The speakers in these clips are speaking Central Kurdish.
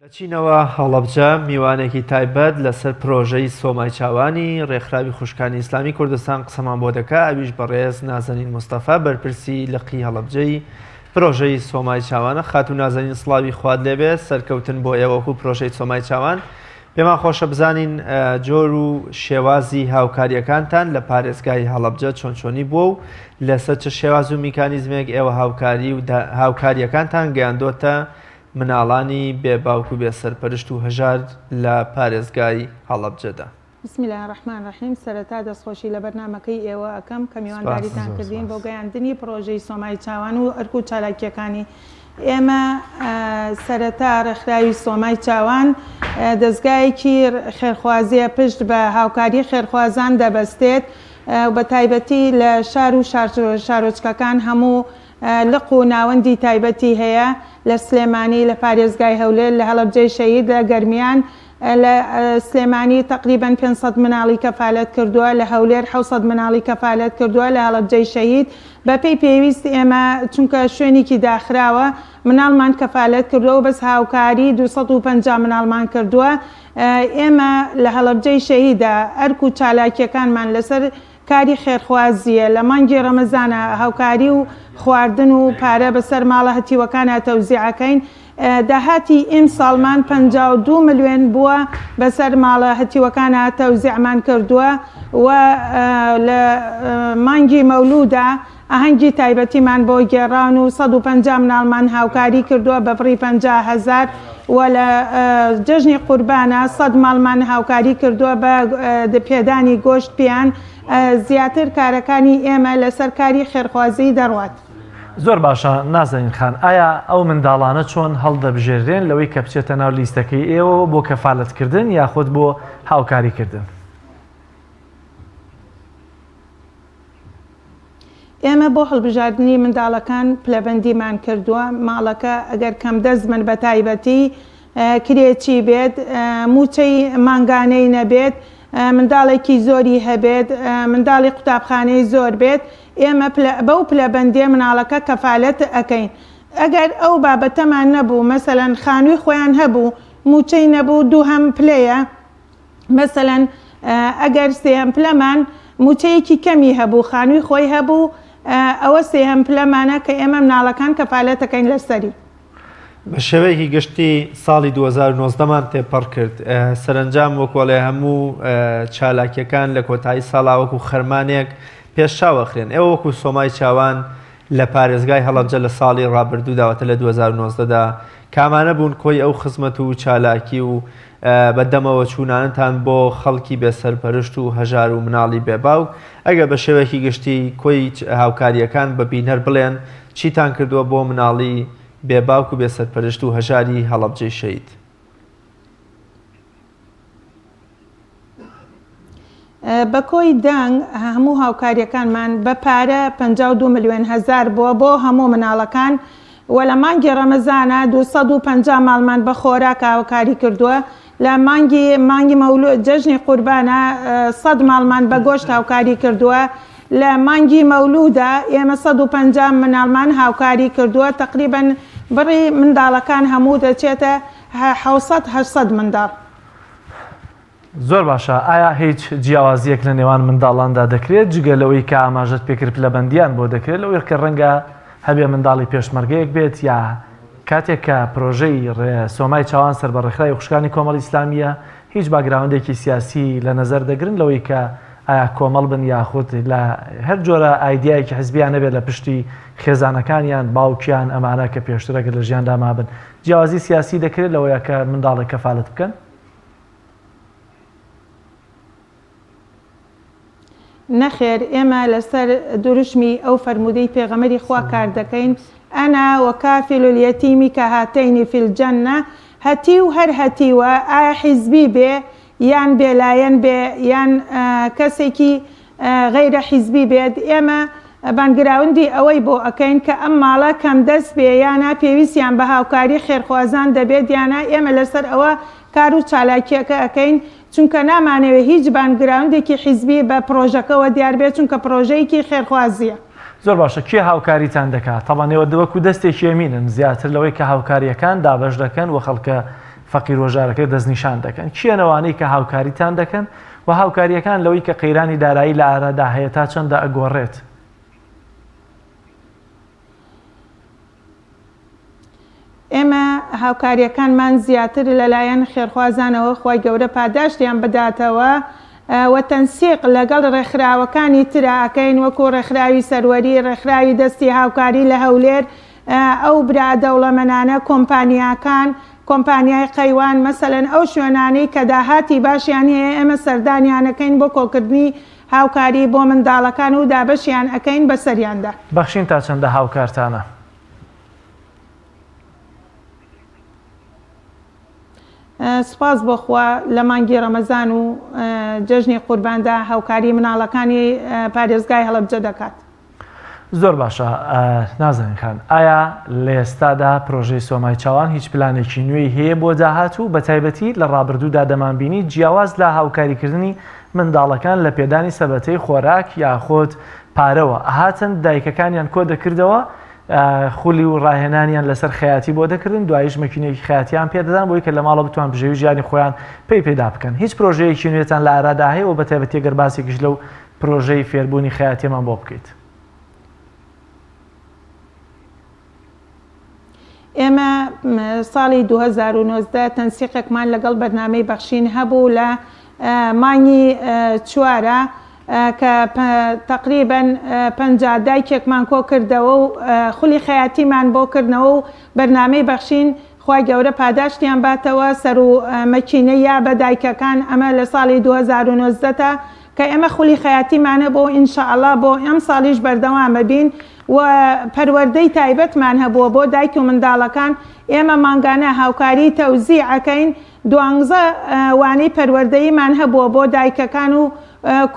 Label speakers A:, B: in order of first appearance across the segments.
A: دەچینەوە هەڵەبجە، میوانێکی تایبەت لەسەر پرۆژەی سۆمای چاوانی ڕێکخراوی خوشکانی ئیسلامی کوردستان قسەمان بۆ دەکا، ئەویش بەڕێز نازەنین مستەفا بەرپرسی لقی هەڵەبجەی پرۆژەی سۆمای چاوانە. خاتوو نازەنین سڵاوی خوات لێبێ، سەرکەوتن بۆ ئێوە وەکو پرۆژەی سۆمای چاوان. پێمان خۆشە بزانین جۆر و شێوازی هاوکارییەکانتان لە پارێزگای هەڵەبجە چۆن چۆنی بووە و لەسەر چ شێواز و میکانیزمێک ئێوە هاوکاری و هاوکارییەکانتان گەیاندۆتە مناڵانی بێ باوک و بێ سەرپەرشت و هەژار لە پارێزگای هەڵەبجەدا.
B: بسم اللە الرحمن الرحیم سەرەتا دەستخۆشی لە بەرنامەکەی ئێوە ئەکەم کە
A: سپاس.
B: میوانداریتان
C: زۆر
B: کردین بۆ
C: سپاس.
B: گەیاندنی پڕۆژەی سۆمای چاوان و ئەرک و چالاکییەکانی ئێمە سەرەتا ڕێکخراوی سۆمای چاوان دەزگایەکی خێرخوازیە پشت بە هاوکاری خێرخوازان دەبەستێت و بە تایبەتی لە شار و شارۆچکەکان هەموو لق و ناوەندی تایبەتی هەیە لە سلێمانی، لە پارێزگای هەولێر، لە هەڵەبجەی شەهید، لە گەرمیان، لە سلێمانی تەقریبەن 500 مناڵی کەفالەت کردووە، لە هەولێر 700 مناڵی کەفالەت کردووە، لە هەڵەبجەی شەهید بەپێی پێویست ئێمە چونکە شوێنێکی داخراوە مناڵمان کەفالەت کردووە و بەس هاوکاری 250 مناڵمان کردووە. ئێمە لە هەڵەبجەی شەهیدا ئەرک و چالاکییەکانمان لەسەر کاری خێرخوازییە، لە مانگی ڕەمەزانا هاوکاری و خواردن و پارە بەسەر ماڵە هەتیوەکانا تەوزیع ئەکەین، داهاتی ئیمساڵمان 52 ملیۆن بووە بەسەر ماڵە هەتیوەکانا تەوزیعمان کردووە و لە مانگی مەولودا ئاهەنگی تایبەتیمان بۆ گێڕاون و 150 مناڵمان هاوکاری کردووە بە بڕی 50 هەزار و لە جەژنی قوربانا سەد ماڵمان هاوکاری کردووە بە پێدانی گۆشت پێیان، زیاتر کارەکانی ئێمە لەسەر کاری خێرخوازی دەڕوات.
D: زۆر باشە نازەنین خان، ئایا ئەو منداڵانە چۆن هەڵدەبژێررێن لەوەی کە بچێتە ناو لیستەکەی ئێوەوە بۆ کەفالەتکردن یاخود بۆ هاوکاریکردن؟
B: ئێمە بۆ هەڵبژاردنی منداڵەکان پلەبەندیمان کردووە، ماڵەکە ئەگەر کەمدەست بن بەتایبەتی کرێچی بێت، مووچەی مانگانەی نەبێت، منداڵێکی زۆری هەبێت، منداڵی قوتابخانەی زۆر بێت، ئێمە بەو پلەبەندییە مناڵەکە کەفالەت ئەکەین. ئەگەر ئەو بابەتەمان نەبوو، مەسەلەن خانووی خۆیان هەبوو، مووچەی نەبوو، دووهەم پلەیە، مەسەلەن ئەگەر سێهەم پلەمان مووچەیەکی کەمی هەبوو خانووی خۆی هەبوو ئەوە سێهەم پلەمانە کە ئێمە مناڵەکان کەفالەتەکەین لەسەری.
A: بە شێوەیەکی گشتی ساڵی 2019 مان تێپەڕ کرد سەرەنجام وەکو ئەڵێ هەموو چالاکیەکان لە کۆتایی ساڵا وەکو خەرمانێک پێش چاو ئەخرێن ئێوە وەکو سۆمای چاوان لە پارێزگای هەڵەبجە لە ساڵی ڕابردوودا واتە لە 2019 دا کامانە بوون کۆی ئەو خزمەت و چالاکی و بە دەمەوە چوونانەتان بۆ خەڵکی بێ سەرپەرشت و هەژار و مناڵی بێ باوک ئەگەر بە شێوەیەکی گشتی کۆی هاوکارییەکان بە بینەر بڵێن چیتان کردووە بۆ مناڵی بێ باوک و بێ سەرپەرشت و هەژاری هەڵەبجەی شەهید؟
B: بە کۆی دەنگ هەموو هاوکاریەکانمان بە پارە 52 ملیۆن هەزار بووە بۆ هەموو مناڵەکان و لە مانگی ڕەمەزانە 250 ماڵمان بە خۆراک هاوکاری کردووە لە مانگی مانگی مەولو جەژنی قوربانە 100 ماڵمان بە گۆشت هاوکاری کردووە لە مانگی مەولودا ئێمە 150 مناڵمان هاوکاری کردووە تقریبا بڕی منداڵەکان هەموو دەچێتە 700 800 منداڵ.
D: زۆر باشە ئایا هیچ جیاوازیەک لە نێوان منداڵاندا دەکرێت جگە لەوەی کە ئاماژەت پێکرد پلەبەندیان بۆ دەکرێت لەوەی کە ڕەنگە هەبێ منداڵی پێشمەرگەیەک بێت یا کاتێک کە پرۆژەی سۆمای چاوان سەر بە ڕێکخراوی خوشکانی کۆمەڵی ئیسلامیە هیچ باگراوندێکی سیاسی لە نەزەر دەگرن لەوەی کە ئایا کۆمەڵ بن یاخود لە هەر جۆرە ئایدیایەکی حزبیان نەبێت لە پشتی خێزانەکانیان باوکیان ئەمانە کە پێشتر ئەگەر لە ژیاندا مابن جیاوازی سیاسی دەکرێت لەوەیە کە منداڵێک کەفالەت بکەن؟
B: نەخێر ئێمە لەسەر دروشمی ئەو فەرموودەی پێغەمبەری خوا کار دەکەین، انا وکافل الیتیم کهاتین فی الجنە، هەتیو هەر هەتیوە ئایا حیزبی بێ یان بێلایەن بێ یان کەسێکی غەیرە حیزبی بێت، ئێمە بانگراوندی ئەوەی بۆ ئەکەین کە ئەم ماڵە کەمدەست بێ یانا پێویستیان بە هاوکاری خێرخوازان دەبێت یانا ئێمە لەسەر ئەوە کار و چالاکیەکە ئەکەین چونکە نامانەوێ هیچ بانگراوندێکی حیزبی بە پڕۆژەکەوە دیار بێت چونکە پڕۆژەیەکی خێرخوازیە.
D: زۆر باشە کێ هاوکاریتان دەکات؟ تەبعەن ئێوە وەکو دەستێکی یەمینن زیاتر لەوەی کە هاوکارییەکان دابەش دەکەن و خەڵکە. فەقیر وەژارەکە دەستنیشان دەکەن؟ کێن ئەوانەی کە هاوکاریتان دەکەن و هاوکارییەکان لەوەی کە قەیرانی دارایی لە ئارادا هەیە تا چەندە ئەگۆڕێت؟
B: ئێمە هاوکارییەکانمان زیاتر لەلایەن خێرخوازانەوە خوای گەورە پاداشتیان بداتەوە و تەنسیق لەگەڵ ڕێکخراوەکانی ترا ئەکەین وەکو ڕێکخراوی سەروەری، ڕێکخراوی دەستی هاوکاری لە هەولێر، ئەو برا دەوڵەمەنانە، کۆمپانیاکان، کۆمپانیای قەیوان، مەسەلەن ئەو شوێنانەی کە داهاتی باشیان هەیە ئێمە سەردانیان ئەکەین بۆ کۆکردنی هاوکاری بۆ منداڵەکان و دابەشیان ئەکەین بەسەریاندا.
D: بەخشین تا چەندە هاوکارتانە؟
B: سوپاس بۆ خوا لە مانگی ڕەمەزان و جەژنی قورباندا هاوکاری مناڵەکانی پارێزگای هەڵەبجە دەکات.
D: زۆر باشە نازەنین خان، ئایا لە ئێستادا پرۆژەی سۆمای چاوان هیچ پلانێکی نوێی هەیە بۆ داهاتوو، بەتایبەتی لە ڕابردوودا دەمانبینی جیاواز لە هاوکاریکردنی منداڵەکان لە پێدانی سەبەتەی خۆراک یاخود پارەوە ئەهاتن دایکەکانیان کۆدەکردەوە خولی و ڕاهێنانیان لەسەر خەیاتی بۆ دەکردن دوایش مەکینێکی خەیاتیان پێدەدان بۆی کە لە ماڵەوە بتوان بژێوی ژیانی خۆیان پێی پەیدا بکەن هیچ پرۆژەیەکی نوێتان لە ئارادا هەیە و بەتایبەتی گەر باسێکیش لەو پرۆژەی فێربوونی خەیاتیەمان بۆ بکەیت.
B: ئێمە ساڵی 2019 تەنسیقێکمان لەگەڵ بەرنامەی بەخشین هەبوو لە مانگی چوارە کە تەقریبەن 50 دایکێکمان کۆ کردەوە و خولی خەیاتیمان بۆ کردنەوە و بەرنامەی بەخشین خوای گەورە پاداشتیان باتەوە سەرو مەکینەی یا بە دایکەکان ئەمە لە ساڵی 2019 تا کە ئێمە خولی خەیاتیمان هەبوو ان شاء اللە بۆ ئەمساڵیش بەردەوام ئەبین و پەروەردەی تایبەتمان هەبووە بۆ دایک و منداڵەکان ئێمە مانگانە هاوکاری تەوزیع ئەکەین دوانزە وانەی پەروەردەییمان هەبووە بۆ دایکەکان و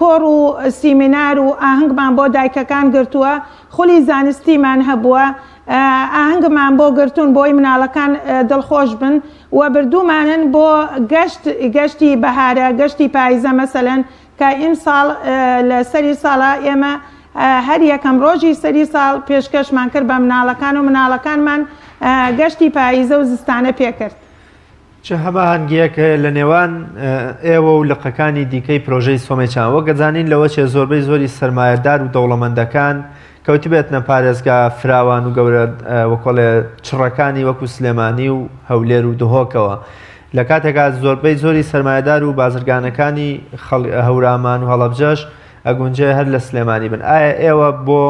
B: کۆڕ و سیمینار و ئاهەنگمان بۆ دایکەکان گرتووە خولی زانستیمان هەبووە ئاهەنگمان بۆ گرتوون بۆی مناڵەکان دڵخۆش بن و بردوومانن بۆ گەشت گەشتی بەهارە گەشتی پایزە مەسەلەن کە ئیمساڵ لە سەری ساڵا ئێمە هەر یەکەم ڕۆژی سەری ساڵ پێشکەشمان کرد بە مناڵەکان و مناڵەکانمان گەشتی پایزە و زستانە پێکرد.
A: چ هەماهەنگییەک هەیە لە نێوان ئێوە و لقەکانی دیکەی پرۆژەی سۆمەی چاوان؟ وەک ئەزانین لەوە چێ زۆربەی زۆری سەرمایەدار و دەوڵەمەندەکان کەوتبێتنە پارێزگا فراوان و گەورە وەکۆڵێ چڕەکانی وەکو سلێمانی و هەولێر و دهۆکەوە لە کاتێکا زۆربەی زۆری سەرمایەدار و بازرگانەکانی هەورامان و هەڵەبجەش ئەگونجێ هەر لە سلێمانی بن ئایا ئێوە بۆ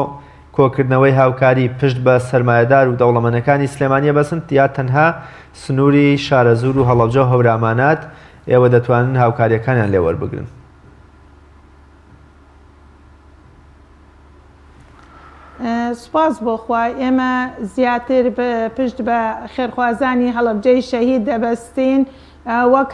A: کۆکردنەوەی هاوکاری پشت بە سەرمایەدار و دەوڵەمەنەکانی سلێمانی ئەبەسن یا تەنها سنووری شارەزوور و هەڵەبجە و هەورامانات ئێوە دەتوانن هاوکارییەکانیان لێ وەربگرن؟
B: سوپاس بۆ خوا ئێمە زیاتر پشت بە خێرخوازانی هەڵەبجەی شەهید دەبەستین وەک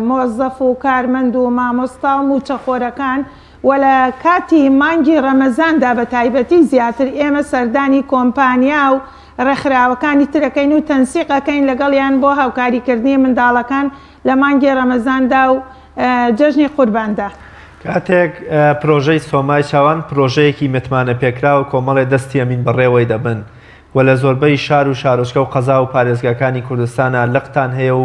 B: مۆزەف و کارمەند و مامۆستا و مووچەخۆرەکان و لە کاتی مانگی ڕەمەزاندا بە تایبەتی زیاتر ئێمە سەردانی کۆمپانیا و ڕێکخراوەکانی تر ئەکەین و تەنسیق ئەکەین لەگەڵیان بۆ هاوکاریکردنی منداڵەکان لە مانگی ڕەمەزاندا و جەژنی قورباندا.
A: کاتێک پرۆژەی سۆمای چاوان پرۆژەیەکی متمانەپێکراوە کۆمەڵێ دەستی ئەمین بەڕێوەی دەبن و لە زۆربەی شار و شارۆچکە و قەزا و پارێزگاکانی کوردستانا لقتان هەیە و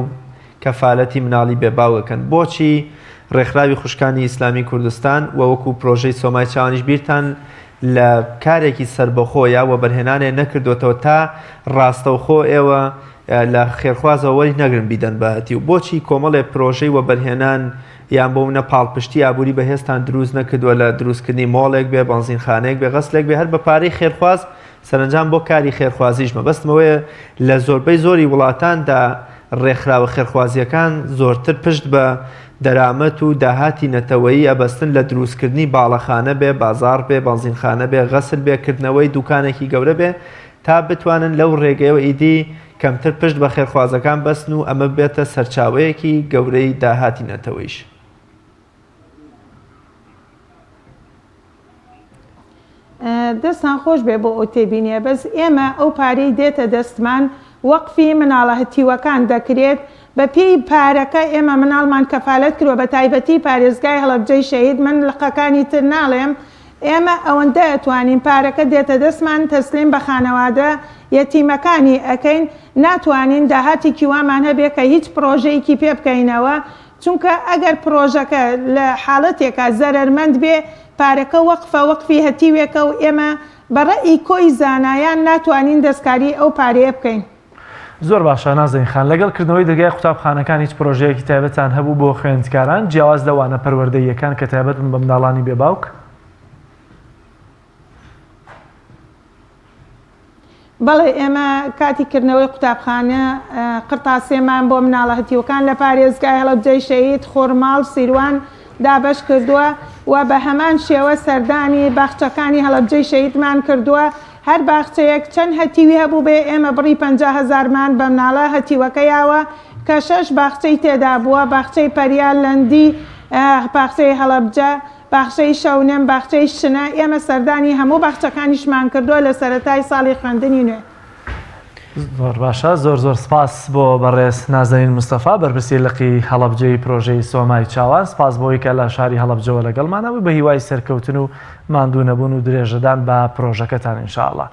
A: کەفالەتی مناڵی بێ باوک ئەکەن بۆچی ڕێکخراوی خوشکانی ئیسلامی کوردستان و وەکو پرۆژەی سۆمای چاوانیش بیرتان لە کارێکی سەربەخۆ یا وەبەرهێنانێ نەکردۆتەوە تا ڕاستەوخۆ ئێوە لە خێرخوازەوە وەری نەگرن بیدەن بە هەتیو بۆچی کۆمەڵێ پرۆژەی وەبەرهێنان یان بۆ منە پاڵپشتی ئابووری بەهێزتان دروست نەکردووە لە دروستکردنی مۆڵێک بێ بەنزینخانەیەک بێ غەسلێک بێ هەر بە پارەی خێرخواز سەرەنجام بۆ کاری خێرخوازیش مەبەستم ئەوەیە لە زۆربەی زۆری وڵاتاندا ڕێکخراوە خێرخوازییەکان زۆرتر پشت بە دەرامەت و داهاتی نەتەوەیی ئەبەستن لە دروستکردنی باڵەخانە بێ، بازاڕ بێ، بەنزینخانە بێ، غەسل بێ، کردنەوەی دوکانێکی گەورە بێ تا بتوانن لەو ڕێگەیەوە ئیدی کەمتر پشت بە خێرخوازەکان بەستن و ئەمە ببێتە سەرچاوەیەکی گەورەی داهاتی نەتەوەیش.
B: دەستان خۆش بێ بۆ ئەو تێبینیە بەس ئێمە ئەو پارەی دێتە دەستمان وەقفی مناڵە هەتیوەکان دەکرێت بە پێی پارەکە ئێمە مناڵمان کەفالەت کروە بە تایبەتی پارێزگای هەڵەبجەی شەهید من لقەکانی تر ناڵێم ئێمە ئەوەندە ئەتوانین پارەکە دێتە دەستمان تەسلیم بە خانەوادە یەتیمەکانی ئەکەین ناتوانین داهاتێکی وامان هەبێ کە هیچ پڕۆژەیەکی پێ بکەینەوە چونکە ئەگەر پڕۆژەکە لە حاڵەتێکا زەرەرمەند بێ پارەکە وەقفە وەقفی هەتیوێکە و ئێمە بە ڕەئی کۆی زانایان ناتوانین دەستکاری ئەو پارەیە بکەین.
D: زۆر باشە نازەنین خان، لەگەڵ کردنەوەی دەرگای قوتابخانەکان هیچ پرۆژەیەکی تایبەتتان هەبوو بۆ خوێندکاران جیاواز لە وانە پەروەردەییەکان کە تایبەت بن بە منداڵانی بێ باوک؟
B: بەڵێ ئێمە کاتی کردنەوەی قوتابخانە قرتاسیەمان بۆ مناڵە هەتیوەکان لە پارێزگای هەڵەبجەی شەهید خورماڵ سیروان دابەش کردووە و بە هەمان شێوە سەردانی باخچەکانی هەڵەبجەی شەهیدمان کردووە هەر باخچەیەک چەند هەتیوی هەبووبێ ئێمە بڕی 50 هەزارمان بە مناڵە هەتیوەکە یاوە کە شەش باخچەی تێدا بووە باخچەی پەریا لەندی باخچەی هەڵەبجە باخچەی شەونم، باخچەی شنە، ئێمە سەردانی هەموو باخچەکانیشمان کردووە لە سەرەتای ساڵی خوێندنی نوێ.
D: زۆر باشە زۆر زۆر سپاس بۆ بەڕێز نازەنین مستەفا بەرپرسی لقی هەڵەبجەی پرۆژەی سۆمای چاوان سپاس بۆی کە لە شاری هەڵەبجەوە لەگەڵمانە بووی بە هیوای سەرکەوتن و ماندوو نەبوون و درێژەدان بە پرۆژەکەتان ان شاءاللە.